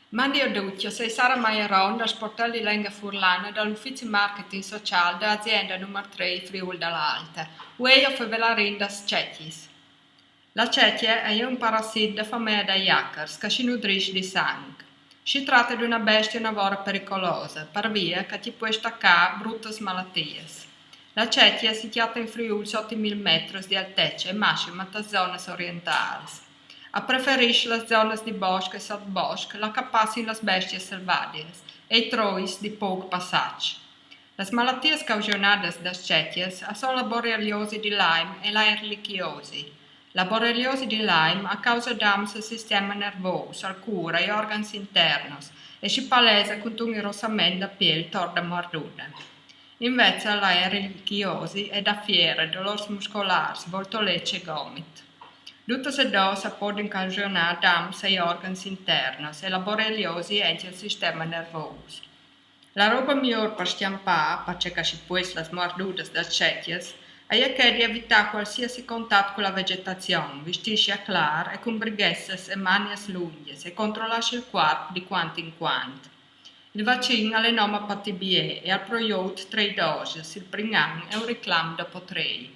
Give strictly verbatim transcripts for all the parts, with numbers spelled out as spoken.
Mandi a ducj, o sei Sara Maieron dal sportel di lenghe furlane dal ufizi marketing social da azienda numar trê Friûl da l'Alta. Vuei o fevelarìn das cecjis. La cecje e je un parasit da famee dai jacars che si nudrìs di sanc. Si trate di una bestia una vora pericolosa, par vie che ti pues tacâ brutas malatias. La cecje si cjate in Friûl sot i mil metris di altece e massima tas zonas orientâls. A preferìs las zonas di bosc e sot bosc, là che a passin las bestias selvadias, e i trois di pôc passaç. Las malatias causionadas das cecjas a son la borreliosi di Lyme e la erlichiosi. La borreliosi di Lyme a causa dams al sistema nervôs, al cûr, ai organs internos e si palesa cuntun irossament da piel tor da muarduda. Invezit la erlichiosi e dà fiere, dolôrs muscolârs, voltolets e gomit. Dutas e dôs a podin causionâ dams ai organs internos e la borreliosi ancje al sistema nervôs. La roba miôr par scjampâ, parcè che si pues las muardudas das cecjas, e je chê di evitâ cualsiasi contat cu la vegetazion, vistîsi a clâr e cun brighessas e manias lungjas e controlâsi il cuarp di cuant in cuant. Il vaccin al è noma patibie e al proiôt trê dosas, il prin an e un riclam dopo trê.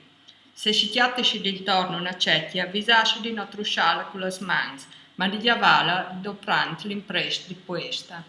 Se si cjatisi dintorn una cecja, visâsi di no trusâla cu las mans, ma di gjavâla doprant l'imprest di puesta.